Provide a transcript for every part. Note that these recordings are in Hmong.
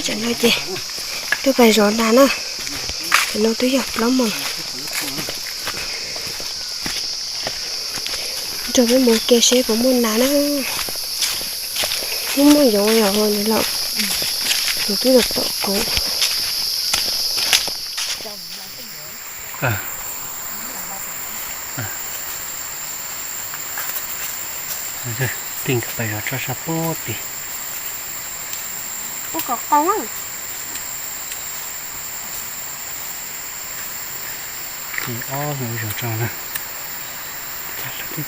Tam no ces twb pais zov nas na, tam no twb yog plaub moos. Nrog peb mus ke seb puas muaj nas na. Muaj muaj yoov yom, nws los, nws twb los tom kuv. Tij nkawd pais zov tso sab pub tim. Tim ob hnub zov tso na. Tsob txiv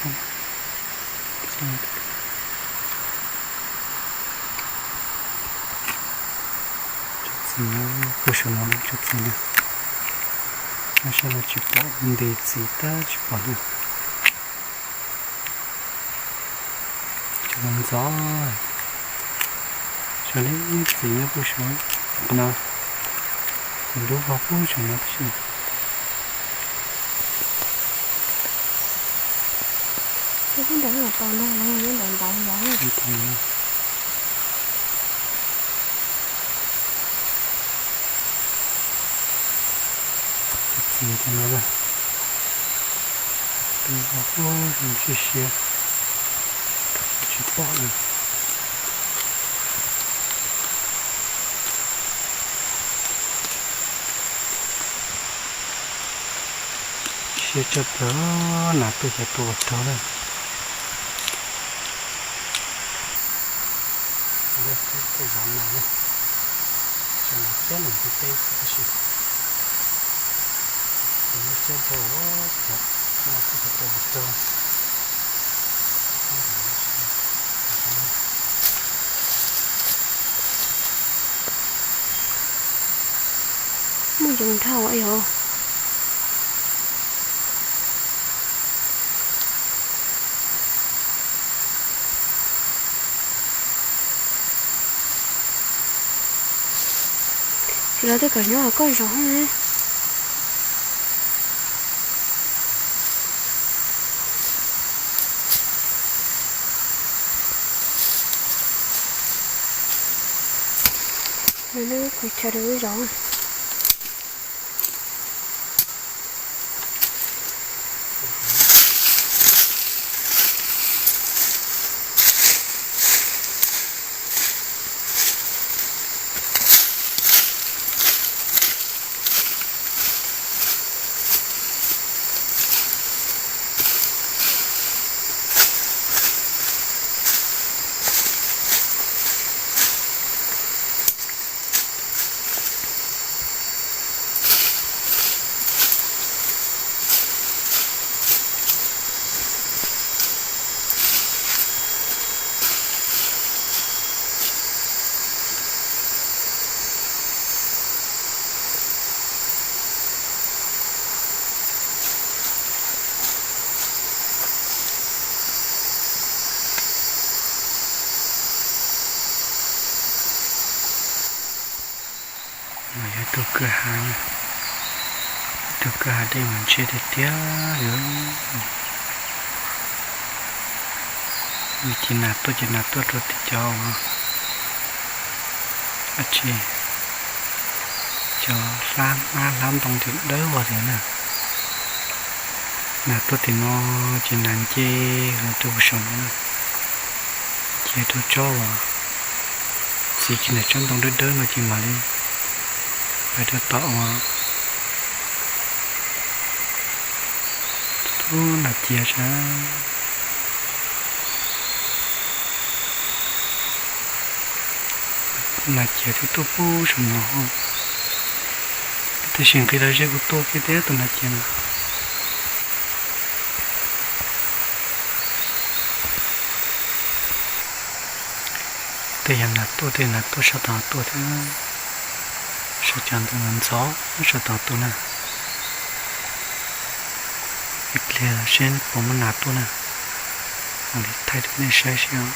no, puag saum no tsob txiv na. Nyob sab no tsis pom, nti txiv tab tsis pom na. Tsis pom ntxov. Tsob txiv nyob puag saum no, txiv dub vog puag saum no tab sis. Txiv tau no na, dub vog puag siab siab, tsis pom na. Siab tshaj plaws, nas tuaj ces tuaj ua rog na. Tej zov nas na, zov nas thiab nas ntiaj teb xwb tab sis txiv muaj siab dhau, cov nas tuaj ces tuaj ua rog. Muaj yoov dhau yom. Tsis los tej kom nyob koj zov na. Nws qhov chaw rau wb zov. Mas yog tug kwj ha, tug kwj ha dej mas ntshiab tiag tiag li. Vim ces nas tuaj ces nas tuaj rau tim cov, dab tsi, cov hlab hmab hlab ntoo tim dawb vog tiag na. Nas tuaj tim no ces nas nce rau puag saum no na, ces rau tsob uas txiv kiag ntawm tsob ntoo dawb dawb no ces mam li pais rau tom uas tub nas cia sab. Nas cia twb tuaj puag saum no, tab sis nqis los ze kuv tuaj kiag thiab tus nas cia no. Tej yog nas tuaj, tej nas tuaj sab tod tuaj thiab, sab cov ntawd ntxov sab tod tuaj na. Ib pliag seb puas muaj nas tuaj na, mam li thaij rau nej saib seb os.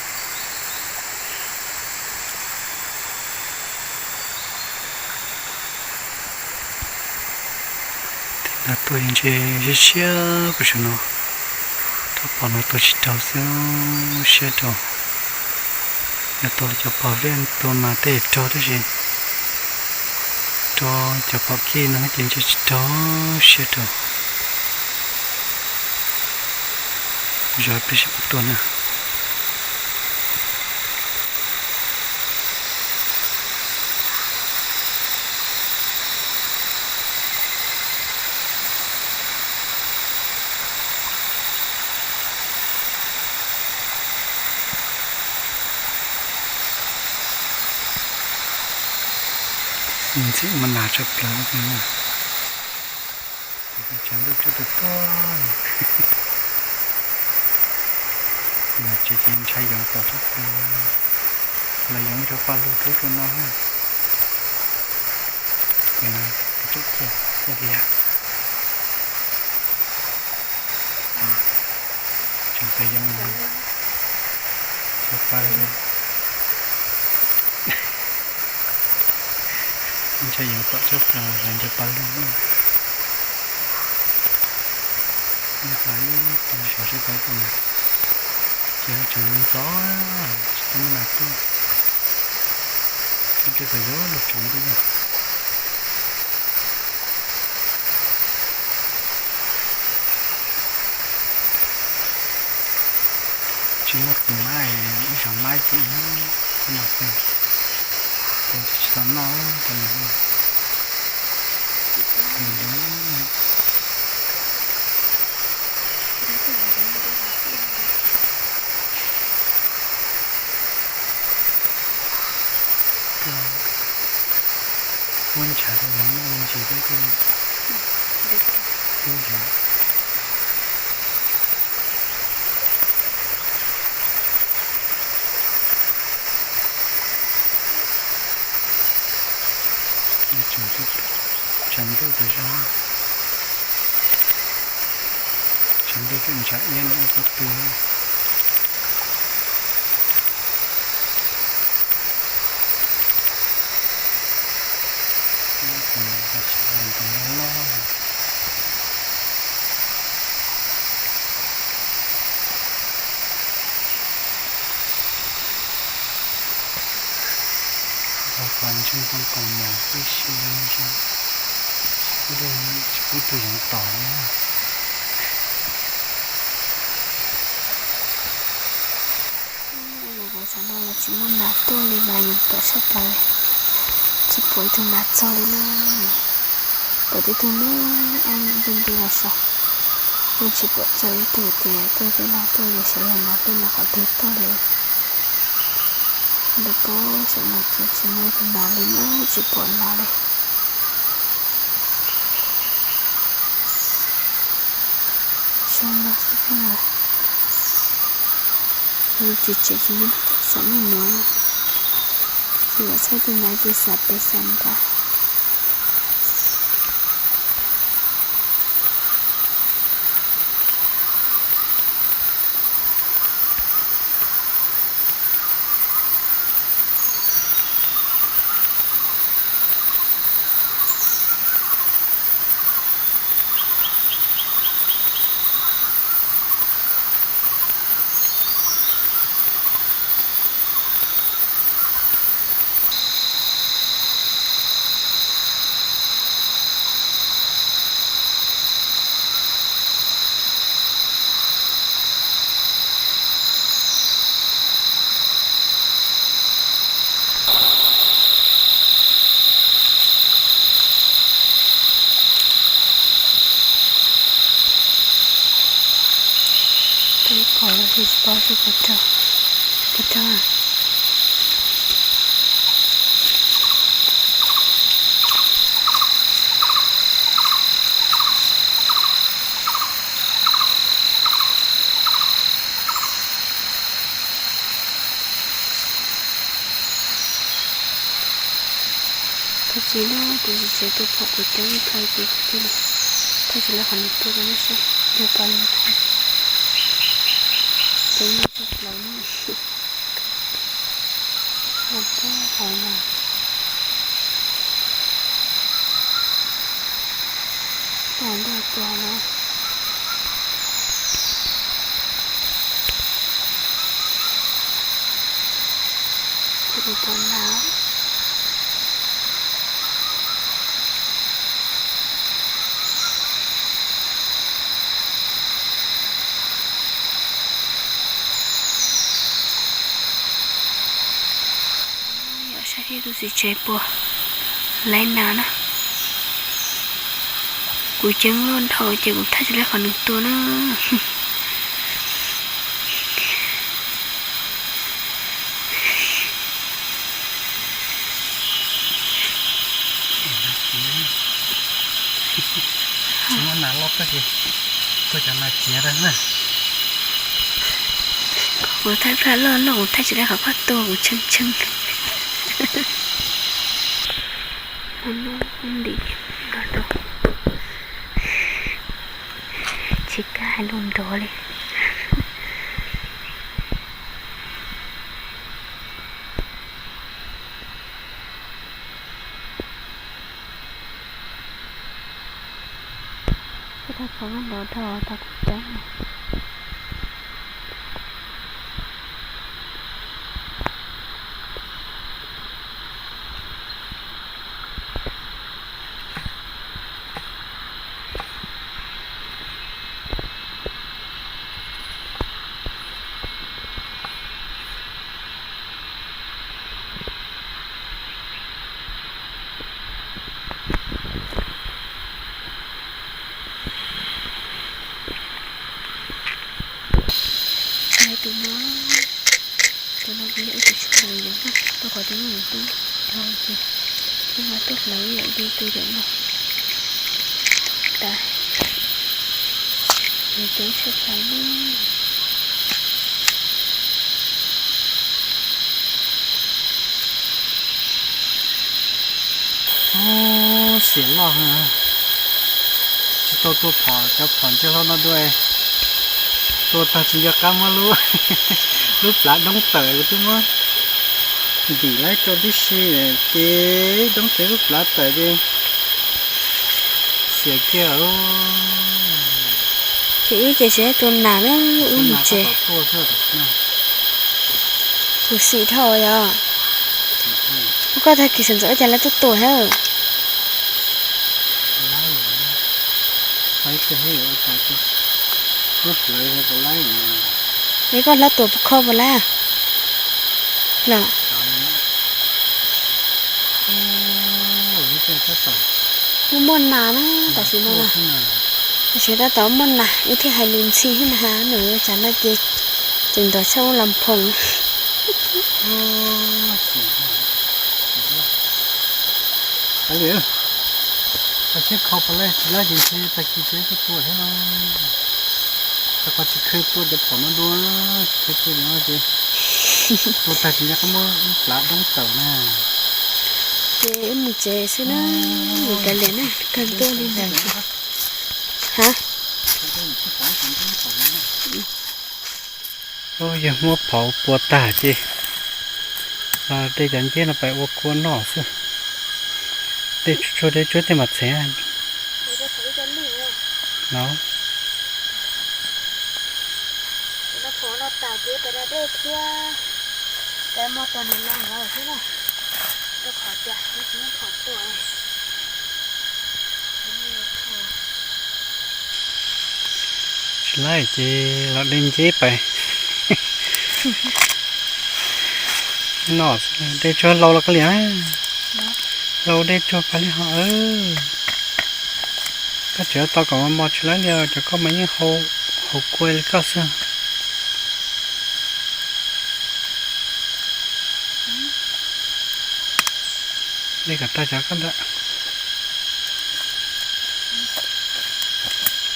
Tej nas tuaj yeej ntshe siab siab puag saum no, rau pom no tuaj tsis raug xwb, siab rau. Yog tau li cov pom vij tua mas tej raug tab sis Rau cov pom kev no ces ntshe tsis rau siab rau. Zov peb seb puas tuaj na. Ntxim muaj nas tshaj plaws. Tshav ntuj tsuj tus tuaj. Mas tsis ces ntshai yoov tom tshaj plaws. Los yoov cov pa lug rau rau no. Ces no tsuj kiag tsuj kiag. Tseem pes yoov cov pa lug. Ntshai yoov tom tshaj plaws los nco pa lug. Nyob qhov ib tug sawv sib tau tom no ces tseem ntxov, tsis tau muaj nas tuaj. Ib tug yuav luag tshav ntuj. Tsis muaj txiv mab, ib zaug mab ces ib no xwb, ces tsis tau noj rau nws. Muab ntshav rau yog noj me ntsis thiab ces tub yog. Tshav ntuj tas zog, tshav ntuj tseem ntshav iab no ib pob tw. Ntoo loj loj. Qhov ntseeg tau kaus mom tib si ntseeg, tsis pub tug yoov tom na. Ua no los tsis muaj nas tuaj li mas yoov tom tshaj plaws li, tsis pom ib tug nas txog li na. Pom tib tug nub ob nti nti los saum, yeej tsis pom txog ib tug tias tuaj tej no tuaj li, xyov yog nas tuaj nyob qhov twg tuaj li. Lub pob saum no ces tsis muaj ib tug nas li na, tsis pom nas li. Xyoo no xwb na, lub tsev tsev tsis muaj xam nej nuav na, tsis lam txhawb tus nas ces xam pem xam nrad. Peb pom los tsis paub seb puas raug, puas raug. Thaj tsis lub kuv tsis tsev tuaj phom kuv coob ib plhaw ces kuv thiaj li, thaj tsis lub qhov no tuaj rau nej saib, yog pom li thaj, ces nej txog plaws ne. Ua pab hauv mas, pab hauv ntuj tua no. Kuv tus pom na. Tus txiv tsev puas laib nas na. Kuv ceeb loj dhau ces kuv thaij tsis laib qhov nws tua na. Muab nas loj tag ces tua cov nas ciav tag na. Kuv thaij phaj loj loj, kuv thaij tsis laib qhov koj tua, kuv tshee tshee. Ntim no rau, tsis kam hais lus nrov li. Peb thaj phom nrov dhau tau kuv ceeb. Tus no, tus no kuv yog ib tug tshuaj los yog na, rau qhov tus no nws tub dhau ces kuv ho tuaj hlawv ib yam li tus yam no tas, nws coob tshaj plaws li. Xiam loj heev, tsis tau tua phom, cov phom ntsia hlau no dua, tua tag tsis nco qab muab lub, lub plhav doob tawm, kuv twb muab ntim laib rau tib si ces doob tsev lub plhav tawm ces xiam kiag. Ces wb ces tsis tua nas na, wb mus tsev. Kuv xim dhau yog. Koj tag kis sawv ntxov ua cas lawv tuaj tua thiab. Es koj hlawv tua puas kho puas lab los? Muaj muaj nas na, tam sim no na. Tam sim tab tom muaj nas wb thiaj hais lus ntxhi thiab na, nws ua cas no ces tseem nrov tshaj ub las phoom. Kav liam, koj siab kho puas lab, tsis lab ces ntshe tag kis tseem tuaj tua thiab no. Rau qhov tsis khw tua cov phom no dua, tsis khw tua ces, tua tag tsis nco qab muab lub plhav doob tawm na. Ces wb mus tsev xwb na, mus kav liam na, kawg tuaj li ntawd. Ha. Yog muab phom pua tag ces los de cov nceb no pais ua kua noj xwb. Dej tsuag dej tsuag tej mas txhev no. Tsis laib ces los de nceb pais noj. Dej tsuag lau los koj liam, lau dej tsuag pais li ho. Koj tseem tau kom mos mos tsis laib li, cov koj mas yeej haus kua li koj xwb. De kom tag cov koj ntawd.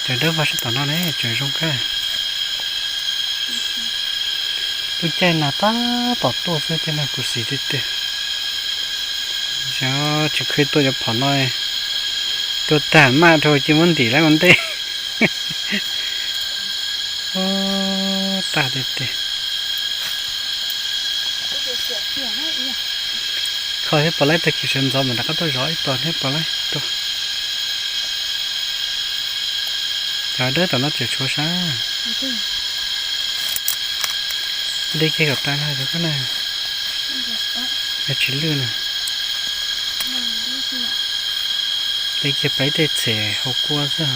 Cov dawb vog sab tom no ne, tseem zoo kawg. Lub caij nag tab tom tuaj xwb, caij nag khuv xim tiag tiag. Xyov tsis khw tua cov phom no, tua tag maj dhau ces muab ntim lawm ua ntej. Tag tiag tiag. Kho thiab puas laib, tag kis sawv ntxov mam rov qab tuaj zov ib tog thiab puas laib tuaj. Cov dawb tom no tseem tshuav sab. De kiag kom tas na cov koj na. Yog tsis lwj na. De kiag pais tej txhem haus kua xwb.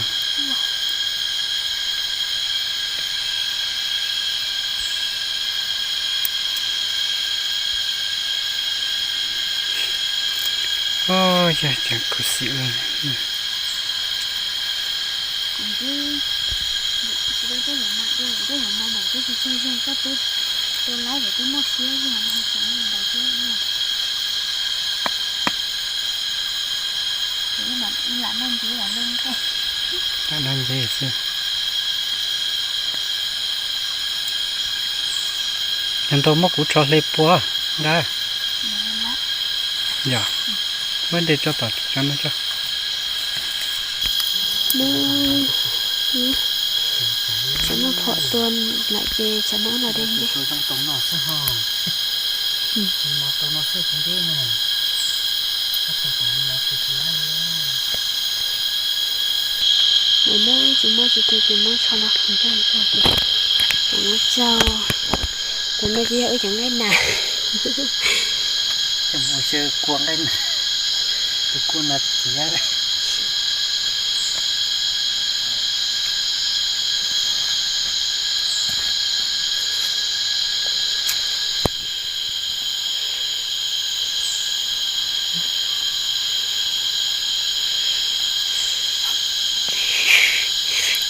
Yog tseem khuv xim li. Lam noj nceb xwb. Yog ntau muab kuv tso hle pua nqa. Yog, muab de tso tom cov no tso. Tsam no phom tua lawm ces tsam no los de nceb. Mus no tsis muaj tsis tau ces muab tsho no qhwv rau ces, cov no tso, cov no ces yog wb cov nqaij nas. Cov mus xyaw kua nqaij nas, tus kua nas txiav.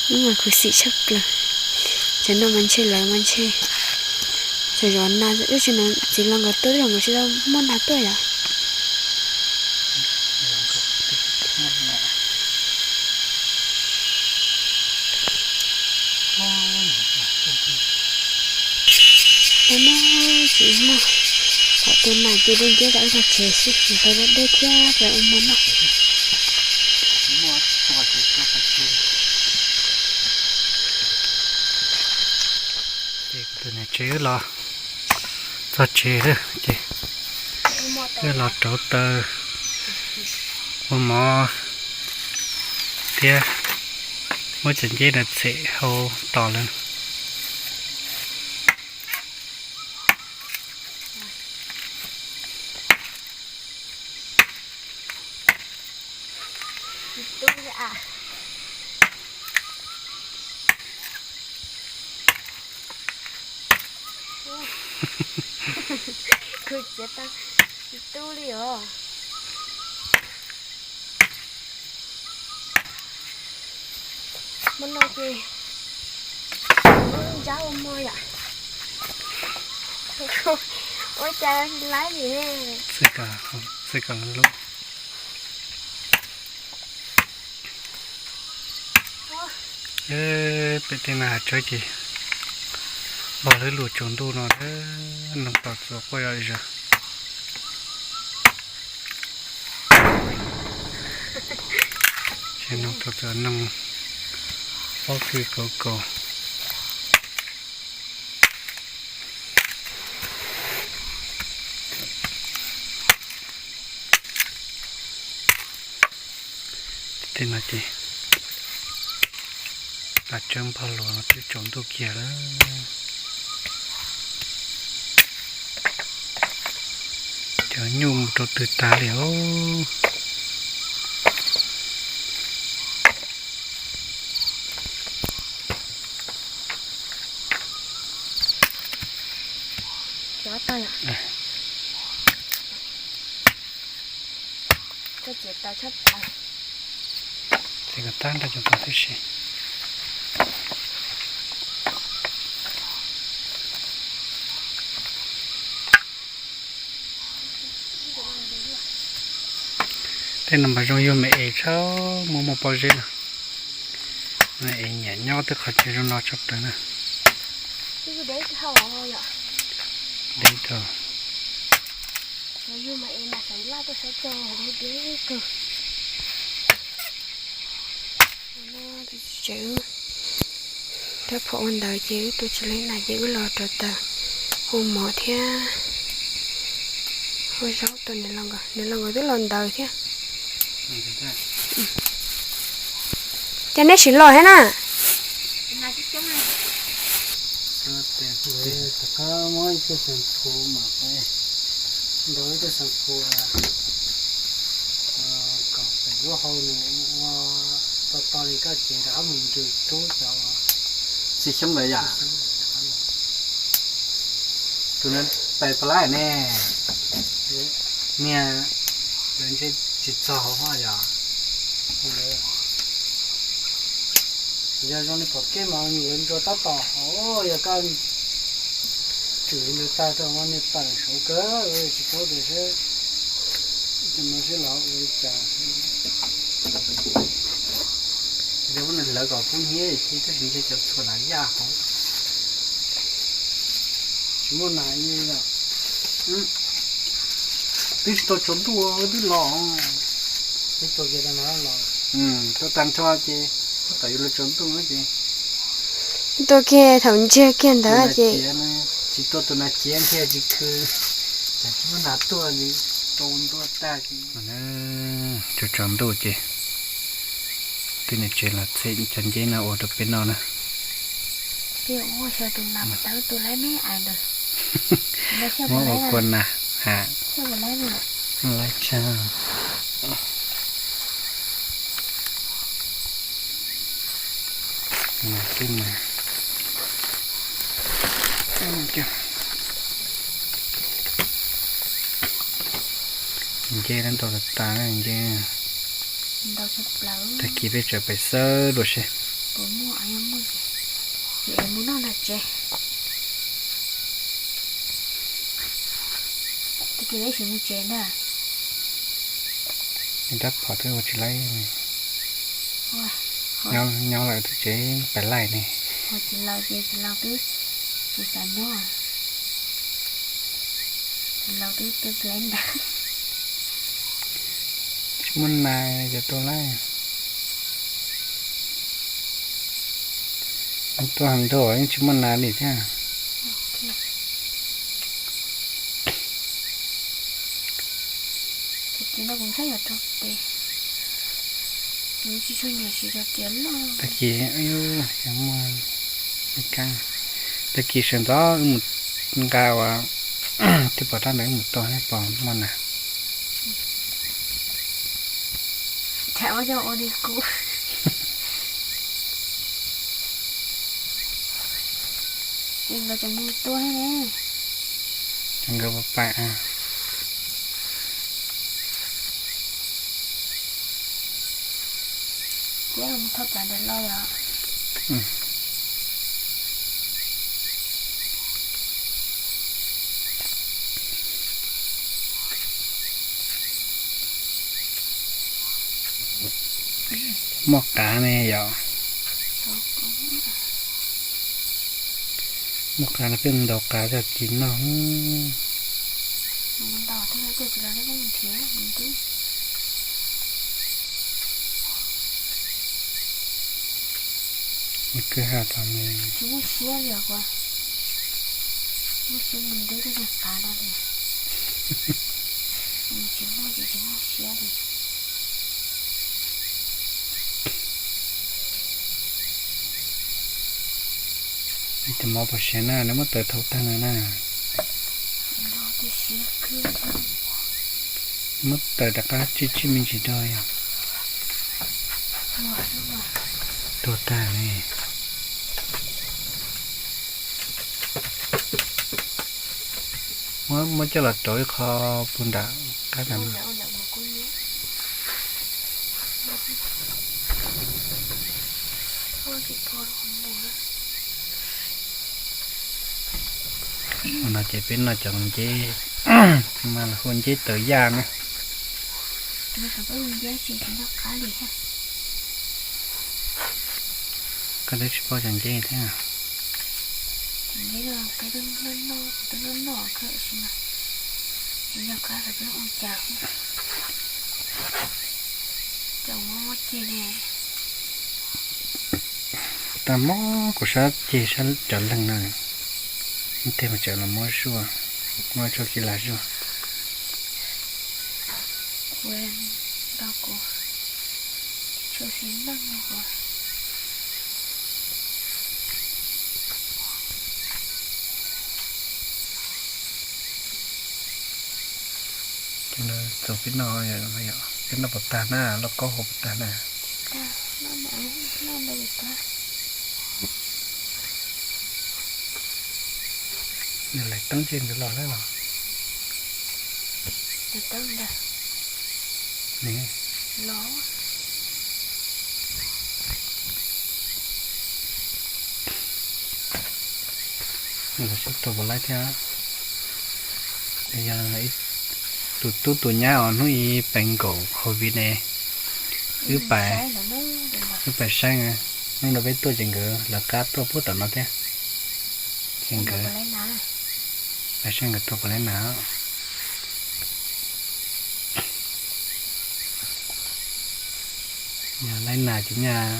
Ib mas khuv xim tshaj plaws. Cov no mas ntshe lawv mas ntshe, cov zov nas ib tsi no txiv los nkawd tuaj zos nkawd tsis tau muaj nas tuaj yom. Tau muaj tsis muaj, kom tus nas ces de nceb rau ib tog tsev xwb, tau deb thiab rau ua mov noj. Ces tus niam tsev wb los txog tsev lawm ces wb los rauv taws ua mov thiab muab cov nceb ntawd txhem hau tos lawm. Kuv txiav tau tsis tu li os. Hmo no ces ua ntsab ua mov yom. Ua cas laib li ne. Txij kom lub. Pem tej no hav tsawb ces npog lub lub tsaus ntuj no, noog tau txuas quaj zom zaws. Ces noog tau txuas noog pob kws kauv kaus. Tej no ces hav tsawb npog luas no twb tsaus ntuj kiag lawm. Cov nyuj mus rau twg tag li os. Txiav kom tag nrho cov tau tib si. Tej no mas zoo yug me es tshaj, muaj muaj pob zeb no. Me es nyiam nyob tej qhov chaw zoo no tshaj plaws na. Deb tag. Tsev rab phom ua ntawd ces wb tua tsis laib nas ces wb los rauv taws ua mov thiab ua zaub tua niam laus nkawd, niam laus nkawd twb los ntawd thiab. Cas neb sim los thiab na? Ntawd ib tug xeem phu kom pem lub hau nws ua to to li koj ces rov qab mus nrws rub cov txiv xyoob ntawd yom. Tus no pes pab laib ne, niag Lawv ntshe tsis txog hauv hov yog. Yog zoo li pom kev mas lawv ntsuas tab tom hauv, yog koj tsum li ntawd tag rau mas nej tawm saud kawg, tsis paub tias seb, no seb los ua li cas. Yog ua hlawv kom kub hnyiab ces tab sis ntshe cov txhua nas yaj hauv. Tsis muaj nas li lawm. Twb tsis tau tsaus ntuj twb los. Twb tua kiag tag nrho los. Tua tag nrho ces tab tom yuav luag tsaus ntuj ces. Tua kiag thaum ntsiag kiag ntawd ces. Tsis tua tus nas ciav ntsiag tsis khw, tsam tsis muaj nas tuaj ces tau ntua tag ces. Tsaus tsaus ntuj ces twb niam tsev los txhij cov nceb no ua rau peb noj na. Muab ua kua nas ha. Laiv tshaj. Nce ntau tas tas nce. Tag kis peb tseem pais xawb dua seb. Rab phom twb ua tsis laib, nyob lawm twb tsev pais laij ne. Tsis muaj nas cov tua laij. Tua heev dua yeej tsis muaj nas li thiab. Tag kis, tag kis sawv ntxov wb mus nqa uas twb pom rab ntawd wb mus tua pom muaj nas. Nkawd puas pam? Muaj qav ne yom? Muaj qav no peb ntaus qav coj ci noj. Kwj ha tod ne. Cov mov pom siav na, nws muab tawm thaum tag no na. Muab tawm rov qab tsib tsib me ntsis rau yog tuag tag ne. Muab, muab coj los rauv ib qho puag nram qab na. Ua no ces peb noj cov nceb, mas hu nceb taws yaj na. Koj twb tsis paub cov nceb thiab. Tag mob kuv sab ceg sab cov leeg no, tej mas tseem los muab zuaj, muab zuaj kiag lam zuaj. Txaus peb noj, peb noj puas tag na, lauj kaub hauv puas tag na. Nws lawv teeb ntsej ntawd los lawm los? Los sib tua puas laib thiab. Yog tus tub tus nyab os, hnub ib peev nkaum COVID ne, wb pais, wb pais saib, hnub no peb tuaj ces nkawd lawv qab tuaj puag tom no thiab, ces nkawd pais saib nkawd tua puas laib nas. Yog laib nas ces nyaj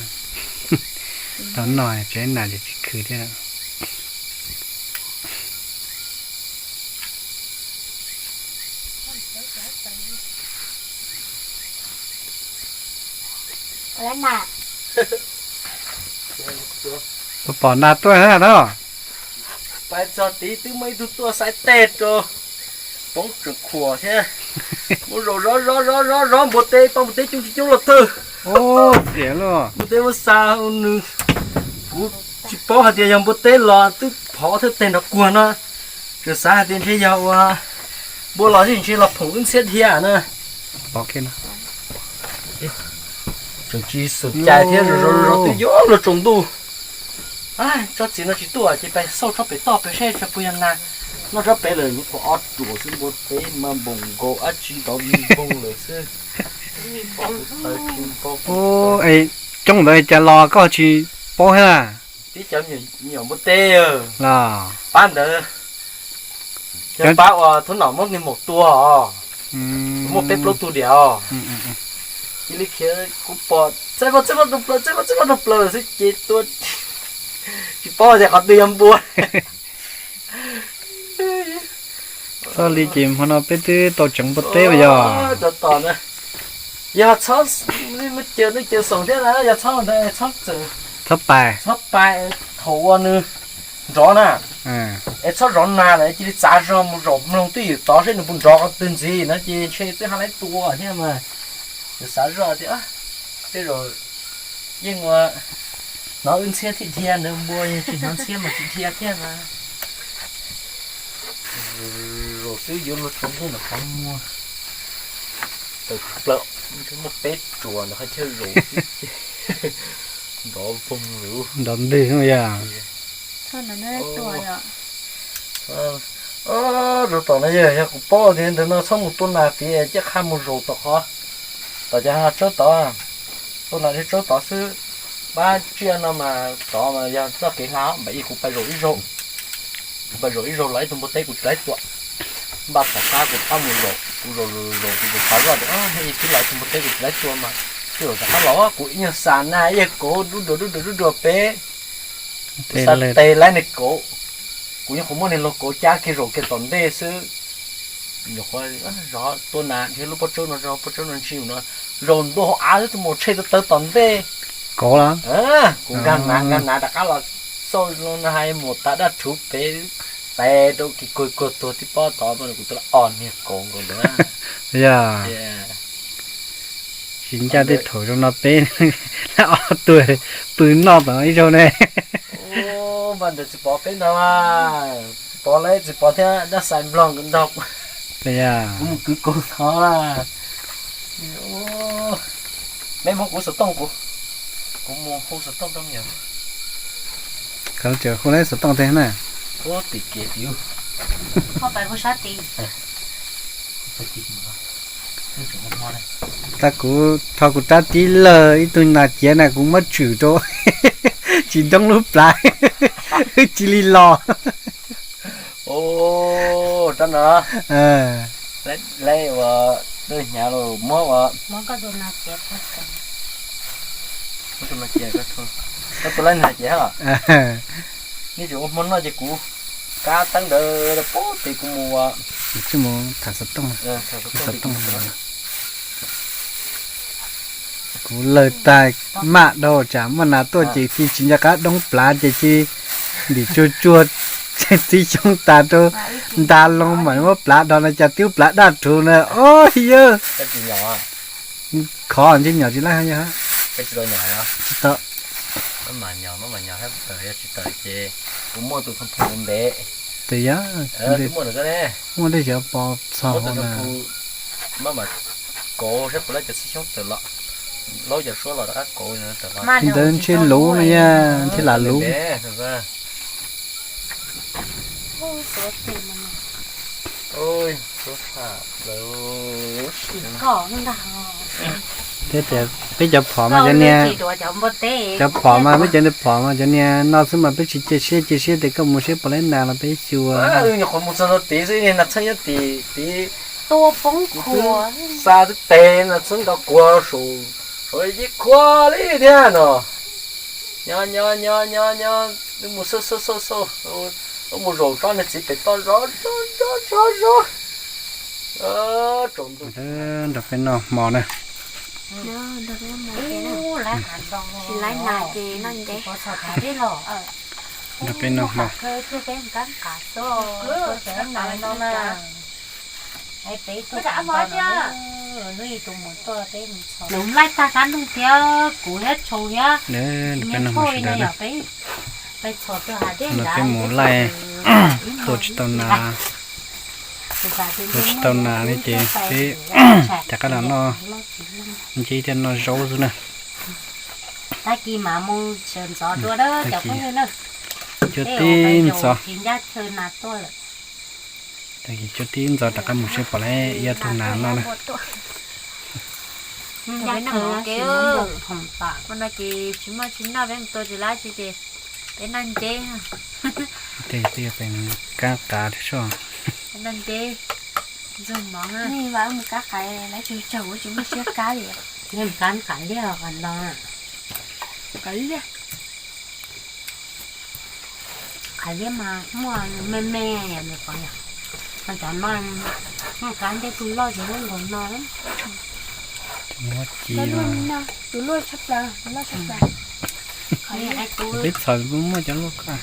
tau noj, tsis laib nas ces tsis khwv thiab. Pom nas tuaj na no. Pais txog tid twb muaj ib tug tuaj xaiv tej rau, poob tseem khuam thiab. Muab zov zov zov zov zov zov npua teb, pab npua teb coob tsis coob los thawj. Npua teb muab xa nws, kuv tsis paub hais tias yog npua teb los twb phov thawj teg nrov kuag no. Tseem xav hais tias ntshe yog ua npua los thiab ntshe los phoom wb ntxhiab dhia na. Tseem tsis xum cai thiab, zov zov zov twb yuav luag tsaus ntuj. Tsob txiv no tsis tuaj ces pais xauj tsob pem toj pem seb puas yog nas. Noj tsob pem lawm nyuam qhuav ob ruam xwb, npua teb mas npaum nkaus dab tsi tov vij voog lawm xwb. Coob ntawd cas los koj tsis paub thiab na? Tib cov me nyuam npua teb los pab ntawd, yog pab uas thaum no muab niag maum tua os, muaj peb plaub tug diam os. Cia li khiav, kuv pom txaij vog txaij vog rau plaws, txaij vog txaij vog rau plaws xwb ces tua tsis paub tias qhov twg yog npua. Txoj li ces hmo no peb twb tau tseev npua teb los yog. Rau tom na, yog txhob, nej caw xoom thiab na, yog txhob ntawd txhob txawm, txhob pais, txhob pais thaum uas nws nrov na, es txhob zov nas lawm cia li txav zog mus zaum mloog twj ywm tod seb nws puas nrov qhov twg ntxiv no ces ntshe twb haj laib tua thiab mas. Yus xav zoj tias tej zaum yeej ua hnov wb ntxhiab thiaj dhia ntawd, npua yeej tsis hnov ntxhiab mas tsis dhia thiab mas. Zaum twb yuav luag tsaus ntuj ntawm qhov muag, tawm plaws muaj peb ruam ntawm qhov chaw zaum xwb ces nrov voog lawm. Nrov ntwg yog. Rau tom no yog, yog kuv paub tias ntawm no txhob mus tua nas tid, ciaj qha mus zaum tom qhov, tom cov hav tsawb tod, tua nas thiab tsawb tod xwb. Pab tsiaj no mas tod mas yog txoj kev hla, npam ib kuv pais zaum ib zaug, kuv pais zaum ib zaug los ib tug npua teb kuv tsis laib tua. Npaj tom qab kuv pab mus zaum, kuv zaum zaum kuv tsis xav zoj tias ib tib los ib tug npua teb kuv tsis laib tua mas, twb zaum rov qab los kuv ib nyuag xa nas ib yam kauv dub duas dub duas dub duas peb. Kuv xav tes laib niag kauv, kuv nyuam qhuav muab niag laug kauv cab kiag zaum kiag tom ntej xwb. Nyuam qhuav zov tua nas dhia lub pob tsawb no, pob tsawb no ntsis no, zaum ntua hauv av xwb tus maum tshej tawv tawv tom ntej. Kauv los? Kuv nkag nav nkag nav rov qab los xauj no hais mus tas dab rhuv pem, tes rau kis kuag kuag tuag tib pob tod mas kuv tua ob niag kauv nkaus ntawd. Yog. Tsis ncaj tej thaum zoo no peb ob tug pw noj tom ib zaug ne. Mas ntawd tsis pom peb ntag, tsis pom lawm, tsis pom thiab dab xais nplog nkawd nrog kuv mus kwv kaus thov. Peb muab kuv xov tooj, kuv, kuv mus hu xov tooj rau me nyuam. Khav tseem hu lawv xov tooj tej na. Ub, tim kev tim ub. Tag kuv tho kuv rab tib lawg ib tug nas ciav na kuv muab tswm rau tsis doob lub plhav, wb cia li los. Rab no, lawv ua, lawv hnyav los muab ua. Koj tus lawv hnyav ces, nej tseem ua hmo noj ces kuv kab teeb ntawd pub tes kuv mus ua. Tsis mus tham xov tooj, xov tooj. Kuv lawg tag, maj dhau tsam muaj nas tuaj ces cia tsis nco qab doob plhav ces cia ntim tsuag tsuag tib xyoob tas rau nta loo mam muab plhav dhos no cas twb plhav daj rhuv na. Ob yawg, khov ntsej nyom tsis laib yog. Tsis tau. Tes yog, muaj tej xyov pos txog hauv na. Kauv saib puas laib cov xib xyoob tawm los, laub cov suab los rov qab kauv tawm los. Ntawd ntshe luv no yog thiaj lam luv. Thiab tias peb cov phom mas cov niag, cov phom mas peb cov niag phom mas cov niag no xwb mas peb tsis cia siab, cia siab tias koj mus saib puas laib nas los peb xyuas. Nyuam qhuav mus txog ntua tid xwb, niag nas txheeb nyob tim tid. Tua poob khuav. Xa twb tes nas txheeb nrov kuag saum, saum ib khuav li thiab no. Nyob nyob nyob nyob nyob, wb mus xauj xauj xauj xauj, wb mus zaum tsob niag txiv pem toj zov zov zov zov. Nrog peb noj hmo na. Tsis laib nas ces noj ntev. Nrog peb noj hmo. Nws laij tag kab nug thiab kuv thiab tshau thiab. Nrog peb noj hmo sawv daws na. Peb mus laij tua tsis tau nas, tua tsis tau nas li ces peb rov qab los noj nceb thiab noj zaub xwb na. Tag kis mas mus sawv ntxov dua na cov phooj ywg na. Cuab tib ntxov. Tag kis cuab tib ntxov rov qab mus saib puas laib ib tug nas noj na. Ces tsis muaj tsis noj, peb mus tua tsis laib tsi ces peb noj nceb. Tej peb yuav pem kab qav thiab soj. Noj nceb ntxuag mov. Mus kab qav lawv tsis tsaug, tsis muaj siab kab li. Kab qav liaj qos no. Qav liaj. Qav liaj mas muaj me me yom, me pom yom. Ho cov no muaj kab ntej tus loj ces muaj nkaus no. Tus loj tshaj plaws, tus loj tshaj plaws. Peb txhom muaj cov loj koj.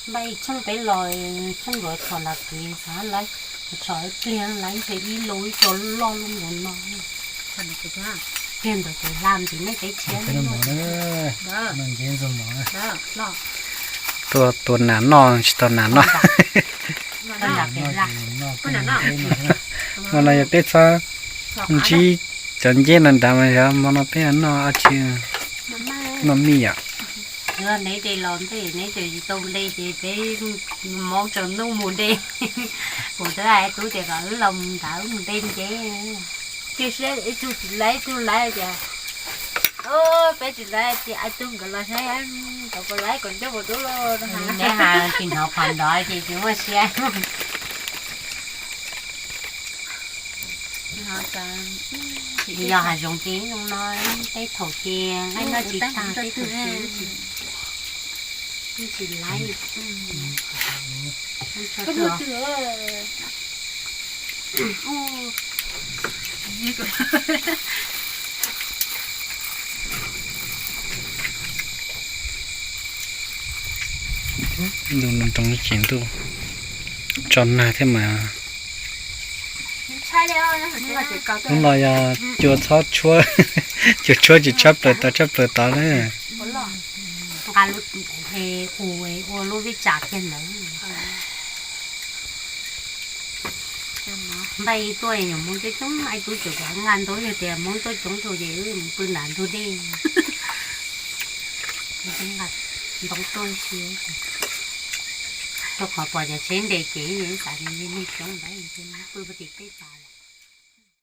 Npaj ib tshooj peb los, tshooj nkawd txhom nram kwv, txhom lawv, txhom ib pliag lawv ntshe ib lo ib co loj loj nkaus no. Pliag ntawd ces hla ntxiv nej peb tshiab. Tuaj tua nas noj tsis tau nas noj. Hmo no yog peb txhob ntsib cov nceb no nrad mas yog hmo no peb noj dab tsi, noj mij yom. Neb de los ntej neb tseem tsis tau nte ces peb hmoob tsaus ntuj mus de. Kuv twb hais tub tias kom wb los mus nrad wb mus de nceb. Cia siab ib tug tsis laib ib tug laib tias, peb tsis laib ces ib tug nkawd los saib kom puas laib kom ncauj puas dub. Neb has tsis hnov qhov nrov ces tsis muaj siab. Yog hav zoov ces zoo no, tej thaum ces nqaij noj tsis tag, tej thaum ces tsis laib. Ntuj no nroo ces ntuj tso nag thiab mas. Hnub no yog cua txhob tshuab, cua tshuab tsis tshab plaws tod tshab plaws tod na. Nqa lub ua, ua lub vij tsam kiag ntawd. Npaj tuaj nyuam hmoob coob coob, ib tug tseem nqa ntau yog tias hmoob tuaj coob rau ces wb mus pw nram ntug dej. Ntoo tuaj si, rau qhov pom cov tsheb nres ces xav tias neeg coob ntawd ces pw puag tim tej tas.